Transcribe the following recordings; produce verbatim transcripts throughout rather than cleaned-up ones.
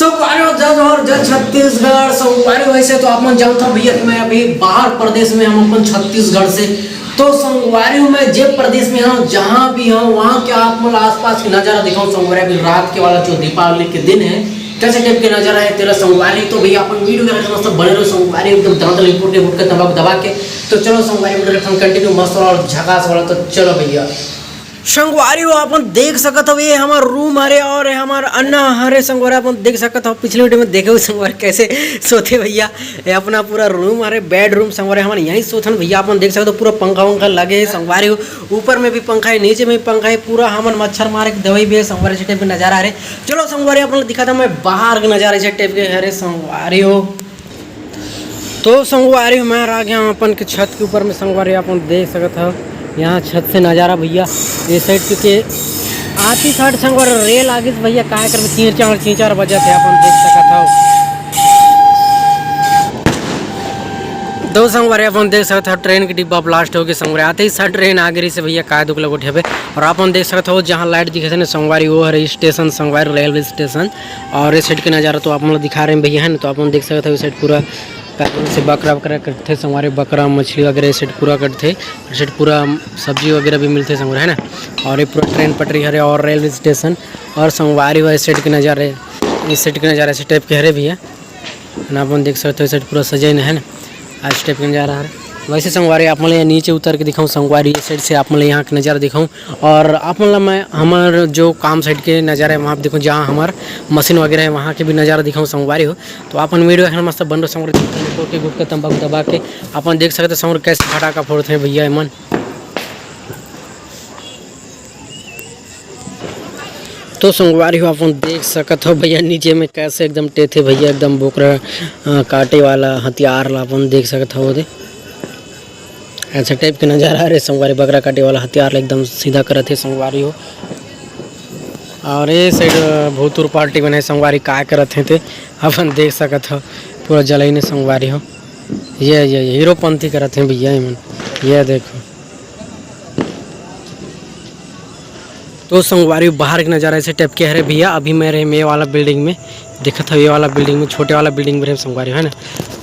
संगवारी हो, जय जोहार, जय छत्तीसगढ़। संगवारी हो, वैसे तो आप मन जानता भैया कि मैं अभी बाहर प्रदेश में, हम अपन छत्तीसगढ़ से। तो संगवारी हो, मैं जे प्रदेश में हूँ, जहाँ भी हूँ, वहाँ के आप मन आसपास के नज़ारा दिखाऊँ संगवारी। अभी रात के वाला जो दीपावली के दिन है, कैसे टाइप के नज़ारा है तेरा संगवारी। तो भैया अपन वीडियो के अंत तक बने रहो संगवारी, एकदम दनादन रिपोर्ट के गुटका तंबाकू दबा के। तो चलो संगवारी, वीडियो कंटिन्यू मस्त वाला और झकास वाला। तो चलो भैया। संगवारी हो, अपन देख सकत हव, ये हमर रूम हरे और ये हमर अन्ना हरे। संगवारी, अपन देख सकत हव, पिछले वीडियो में देखे हो संगवारी कैसे सोते भैया। ये अपना पूरा रूम हरे, बेडरूम संगवारी, हमन यहीं सोथन भैया। अपन देख सकत हो, पूरा पंखा वंखा लगे हे संगवारी हो। ऊपर में भी पंखा है, नीचे में भी पंखा है, पूरा हमन मच्छर मारे के दवाई भी है संगवारी। इसे टाइप के नज़ारा हरे। चलो संगवारी, अपन दिखाता मैं बाहर के नज़ारा, इसे टाइप के हरे संगवारी हो। तो संगवारी हो, मैं आ गया हूँ अपन के छत के ऊपर में संगवारी। अपन देख सकत हव यहाँ छत से नज़ारा भैया, ये साइड, क्योंकि आती साइड संगवारी रेल आ गई भैया, काय कर चींचार चींचार बजत है, अपन देख सकत हव। तो संगवारी, अपन देख सकत हव ट्रेन के डिब्बा ब्लास्ट हो गए संगवारी। आते ही साइड ट्रेन आ गई से भैया, काय दुख लगो ठेबे। और अपन देख सकत हव जहाँ लाइट दिखे थे ना संगवारी, वो हरे स्टेशन संगवारी, रेलवे स्टेशन। और इस साइड के नज़ारा तो आप मन ल दिखा रहे हैं भैया, है ना। तो आप मन देख सकत हव इस साइड पूरा पहले से बकरा वकरा कटथे संगवारी, बकरा मछली वगैरह इस साइड पूरा कटथे। इस साइड पूरा सब्जी वगैरह भी मिलथे संगवारी, है ना। और ये पूरा ट्रेन पटरी हरे और रेलवे स्टेशन। और संगवारी हो, इस साइड के नज़ारे, इस साइड के नज़ारे इस टाइप के हरे भैया, है ना। अपन देख सकते हो इस साइड पूरा सजाइन है ना, इस टाइप के नज़ारा हरे। वैसे संगवारी आप मन ल नीचे उतर के दिखाऊँ संगवारी, इस साइड से आप मन ल यहाँ के नज़ारा दिखाऊँ। और आप मन ल मैं हमर जो काम साइड के नज़ारा है वहाँ पे देखो, जहाँ हमार मशीन वगैरह है वहाँ के भी नज़ारा दिखाऊँ संगवारी हो। तो अपन वीडियो है मस्त बन रहो संगवारी, के गुटका तंबाकू दबा के अपन देख सकते हो संगवारी कैसे फटाका फोड़ते हैं भैया एमन। तो संगवारी हो, अपन देख सकत हो भैया नीचे में कैसे एकदम टेथे भैया, एकदम बोकरा अ, काटे वाला हथियार ला अपन देख सकत हो दे। ऐसा टाइप के नज़ारा हरे संगवारी, बकरा काटे वाला हथियार ला एकदम सीधा करत हे संगवारी हो। और ये साइड भूतुर पार्टी बने संगवारी, का करत हे ते अपन देख सकत हो, पूरा जलई ने संगवारी हो। ये ये ये हीरोपंथी करत हे भैया एमन, ये देखो। तो संगवारी बाहर के नज़ारा ऐसे टाइप के हरे भैया। अभी मैं रहे ये वाला बिल्डिंग में, देखत हव ये वाला बिल्डिंग में, छोटे वाला बिल्डिंग में रहे संगवारी, है ना,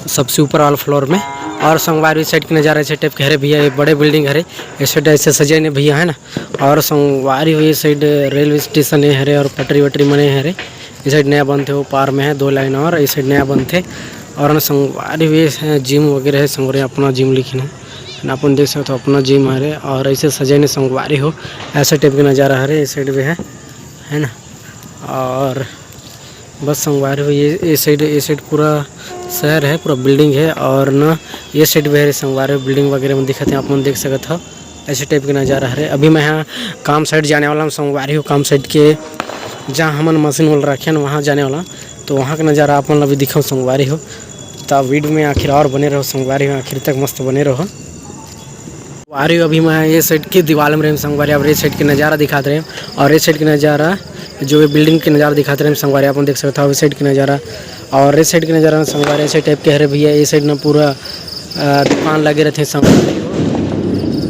सबसे ऊपर वाला फ्लोर में। और संगवारी इस साइड के नज़ारा ऐसे टाइप के हरे भैया, ये बड़े बिल्डिंग हरे, ऐसे टाइप से सजे ने भैया, है ना। और संगवारी हो ये साइड रेलवे स्टेशन ये हरे और पटरी वटरी मने हरे। इस साइड नया बनथे, वो पार में है दो लाइन और इस साइड नया बनथे। और ना संगवारी हो ये जिम वगैरह है संगवारी, अपना जिम लिखिन है ना, अपन देख सकते हो अपना जिम हरे। और ऐसे सजे ने संगवारी हो, ऐसे टाइप के नज़ारा हरे इस साइड भी है, है ना। और बस संगवारी हो ये, ये साइड, ये साइड पूरा शहर है, पूरा बिल्डिंग है। और ना ये साइड भी है संगवारी हो, बिल्डिंग वगैरह में दिखत है, आप मन देख सकत हो। ऐसे टाइप के नज़ारा हरे। अभी मैं यहाँ काम साइड जाने वाला हूँ संगवारी हो, काम साइड के जहाँ हमन मशीन वाला रखे हैं वहाँ जाने वाला हूँ। तो वहाँ का नज़ारा आप मन ला भी दिखाऊँ संगवारी हो। तो आप वीडियो में आखिर और बने रहो संगवारी हो, आखिर तक मस्त बने रहो। संगवारी हो, अभी मैं ये साइड के दीवाल में रहे संगवारी, और ये साइड के नज़ारा दिखात रहे और ये साइड के नज़ारा, जो ये बिल्डिंग के नज़ारा दिखात रहे संगवारी, आप मन देख सकते हो ये साइड के नज़ारा। और ये साइड के नज़ारा संगवारी ऐसे टाइप के हरे भैया, ये साइड ना पूरा अ, दुकान लगे रहते संगवारी हो।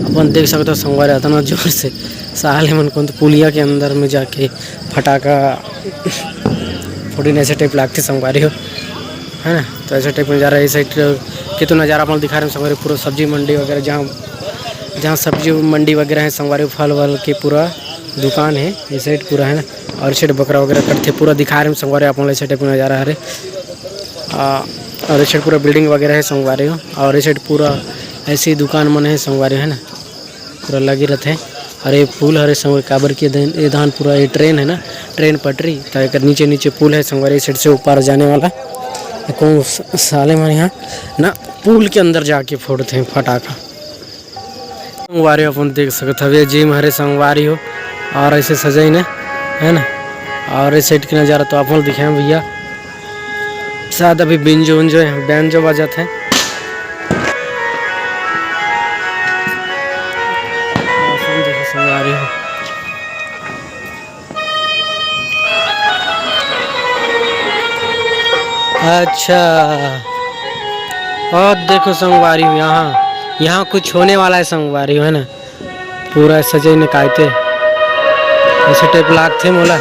अपन देख सकते हो संगवारी, इतना जोर से साले मन कौन तो पुलिया के अंदर में जाके फटाका फोड़ी ऐसे टाइप लागते संगवारी हो, है ना। तो ऐसे टाइप नज़ारा इस साइड के तो नज़ारा अपन दिखा रहे हैं संगवारी, पूरा सब्जी मंडी वगैरह जहाँ, जहाँ सब्जी मंडी वगैरह है संगवारी, फल वल के पूरा दुकान है इस साइड पूरा, है ना। और इस साइड बकरा वगैरह कटते पूरा दिखा रहे हैं संगवारी, अपन ऐसे टाइप नज़ारा हरे। आ, और इस साइड पूरा बिल्डिंग वगैरह है संगवारी हो, और इस साइड पूरा ऐसी दुकान मन है संगवारी, है ना, पूरा लगी रहते हैं। और ये पुल हरे संगवारी, काबर के देन ये धान पूरा ये ट्रेन है ना, ट्रेन पटरी, तो एक नीचे नीचे पुल है संगवारी, इस साइड से ऊपर जाने वाला। कौन स-, साले मन यहाँ ना पुल के अंदर जाके फोड़ते हैं फटाका। संगवारी अपन देख सकत हवे, जिम हरे संगवारी हो, और ऐसे सजाइन है ना। और इस साइड के नज़ारा तो अपन दिखाए भैया, शायद अभी बिंजो उंजो है, बैंजो बजत है। अपन देखो संगवारी हो। अच्छा, और देखो संगवारी हो, यहाँ, यहाँ कुछ होने वाला है संगवारी हो, है ना। पूरा सजे निकालते ऐसे टाइप लागथे मोला।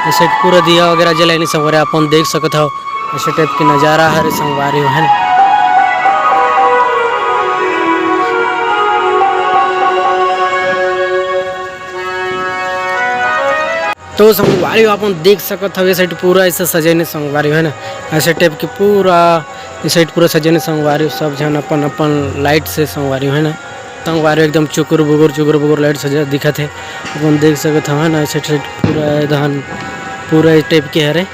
ए side पूरा दिया वगैरह जलाइन संगवारी, अपन देख सकत हव, ऐसे type के नजारा हरे संगवारी हो, है ना। तो संगवारी हो, अपन देख सकत हव, ए side पूरा ऐसे सजाइन संगवारी हो, है ना, ऐसे type के पूरा ए side पूरा सजाइन संगवारी हो, सब झन अपन अपन light से संगवारी हो, है ना। संगवारी एकदम चुकुर बुकुर, चुकुर बुकुर light सजा दिखत हे। अपन देख सकत हव ना, ए side side पूरा ए धान पूरा ए type के हरे। आ,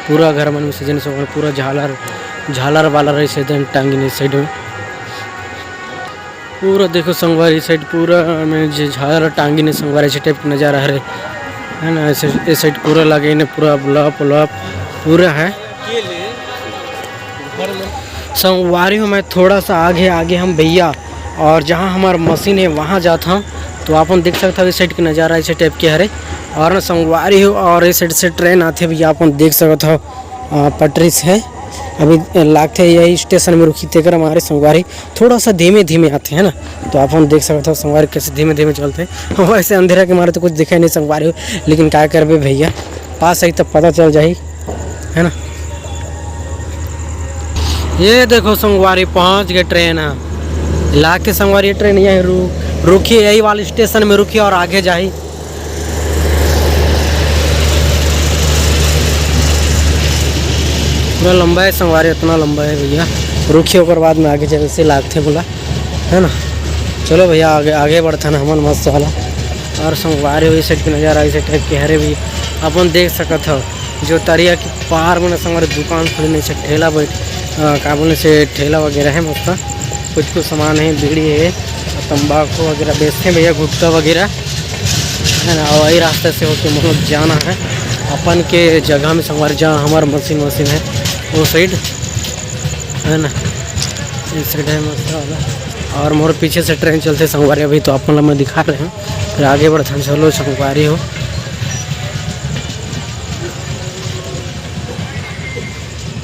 पूरा घर मन में सजाइन संगवारी, पूरा झालर, झालर वालर ऐसे दिन टांगिन ए side में। पूरा देखो संगवारी, ए side पूरा में जे झालर टांगिन संगवारी, ऐसे type के नजारा हरे, है ना। ऐसे, ए side पूरा लगे ने पूरा बल्ब उल्ब पूरा है। संगवारी हो, मैं थोड़ा सा आगे, आगे हम भैया, और जहाँ हमार मशीन है वहाँ जात हूँ। तो अपन देख सकत हव, ए side के नजारा ऐसे type के हरे। और ना संगवारी हो, और ए side से train आथे भैया, अपन देख सकत हव, आ, पटरी से है। अभी लागथे यही station में रुकी, तेकर मारे संगवारी थोड़ा सा धीमे धीमे आथे, है ना। तो अपन देख सकत हव संगवारी कैसे धीमे धीमे चलथे। वैसे अंधेरा के मारे तो कुछ दिखाई नहीं संगवारी हो, लेकिन का करबे भैया, पास आई तब पता चल जाही, है ना। ये देखो संगवारी, पहुंच गए train ह। लाग के संगवारी, ये train यही रू-, रुकी, यही वाली station में रुकी और आगे जाही। पूरा लंबा है संगवारी, इतना लंबा है भैया। रुकी, ओकर बाद में आगे जाही, ऐसे लागथे मोला, है ना। चलो भैया, आगे, आगे बढ़थन हमन मस्त वाला। और संगवारी हो, ए side के नजारा ऐसे type के हरे भी, अपन देख सकत हव। जो तरिया के पार में संगवारी दुकान खुले नहीं से ठेला बैठ, अ, का बोले से ठेला वगैरह है मस्त। कुछ कुछ सामान है, बीड़ी है, तंबाकू वगैरह बेचते हैं भैया, गुटखा वगैरह, है ना। और वही रास्ते से होके हम लोग जाना है अपन के जगह में संगवारी, जहाँ हमार मशीन वशीन है वो side, है ना। इस side है मस्त वाला। और मोर पीछे से train चलथे संगवारी, अभी तो अपन ला मैं दिखा रहे हूँ। फिर आगे बढ़थन, चलो संगवारी हो।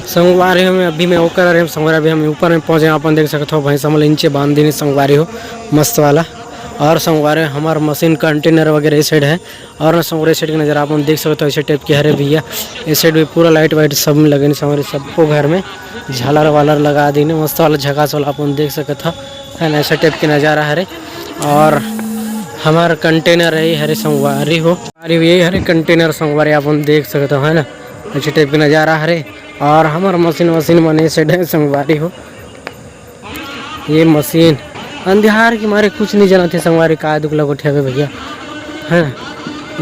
संगवारी हो, मैं अभी मैं ओकर अरे संगवारी, अभी हम ऊपर में पहुँचे, अपन देख सकत हव भैंसा मन ला नीचे बांध देने संगवारी हो, मस्त वाला। और संगवारी हो, हमार मशीन container वगैरह ए side है। और ना संगवारी, ए side के नजारा अपन देख सकत हव, ऐसे type के हरे भैया। ए side भी पूरा light वाइट सब में लगे संगवारी, सबको घर में झालर वालर लगा दीने, मस्त वाला झकास वाला अपन देख सकत हव, है ना। ऐसा type के नजारा हरे। और हमार container है हरे संगवारी हो, अरे यही हरे container संगवारी, अपन देख सकत हव, है ना। ऐसे type के नजारा हरे। और हमार मशीन वशीन मन ए side है संगवारी हो। ये मशीन अंधियार के मारे कुछ नहीं जानत हे संगवारी, का दुख लगोठे हवे भैया, है ना।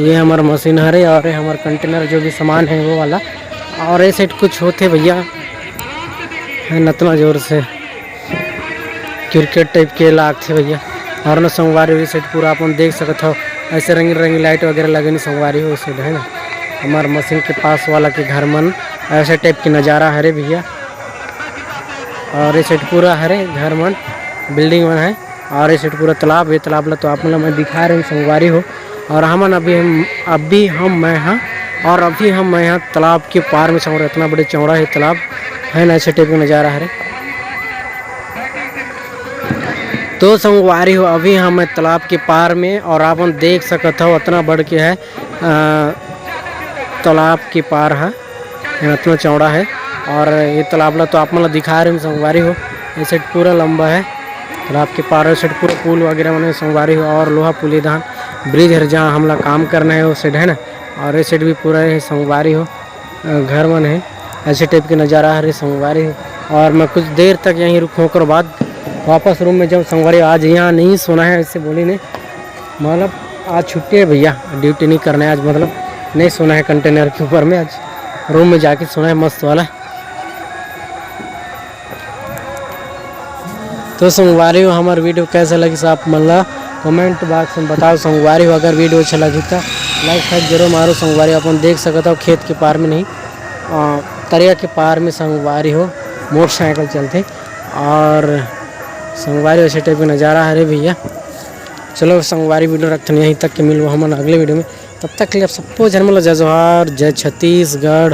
ये हमार मशीन हरे और ये हमार container जो भी सामान है वो वाला। और ए side कुछ होथे भैया, है नतना जोर से cricket type के लागथे भैया। और न संगवारी हो, ए side पूरा अपन देख सकत हव, ऐसे रंगीन रंगीन light वगैरह लगे नहीं संगवारी हो, ए side है ना। हमार मशीन के पास वाला के घर मन ऐसे type के नजारा हरे भैया। और ए side पूरा हरे घर मन, building मन है। और ए side पूरा तालाब हे, तालाब ला तो आप मन ला मैं दिखा रहे हूँ संगवारी हो। और हमन अभी हम, अभी हम मैं हाँ, और अभी हम मैं हाँ तालाब के पार में संगवारी, इतना बड़े चौड़ा है तालाब, है ना, ऐसे type का नजारा हरे। तो संगवारी हो, अभी हम मैं तालाब के पार में, और आप मन देख सकत हव, इतना बड़ के है, अ, तालाब के पार है। इतना चौड़ा है। और ये तालाब ला तो आप मन ला दिखा रहे हूँ संगवारी हो, ए side पूरा लंबा है तालाब के पार, ए side पूरा पुल वगैरह बने संगवारी हो, और लोहा पुली धान bridge हर जहाँ हमला काम करना है वो side है ना। और ए side भी पूरा है संगवारी हो, अ, घर मन है, ऐसे type के नज़ारा हरे संगवारी हो। और मैं कुछ देर तक यहीं रुकूँ, ओकर बाद वापस room में जाऊँ संगवारी। आज यहाँ नहीं सोना है, ऐसे बोली नहीं, मतलब आज छुट्टी है भैया, duty नहीं करना है आज, मतलब नहीं सोना है container के ऊपर में, आज room में जाके सोना है मस्त वाला। तो संगवारी हो, हमार video कैसे लगिस आप मन ला comment box में बताओ संगवारी हो। अगर video अच्छा लगी तो like फाइक जरूर मारो संगवारी। अपन देख सकत हो खेत के पार में नहीं, अ, तरिया के पार में संगवारी हो मोटरसाइकिल चलथे। और संगवारी हो, ऐसे type के नज़ारा हरे भैया। चलो संगवारी, video रखथन यहीं तक के, मिलबो हमन अगले video में। तब तक के लिए आप सबो झन मन ला जय जोहार, जय छत्तीसगढ़।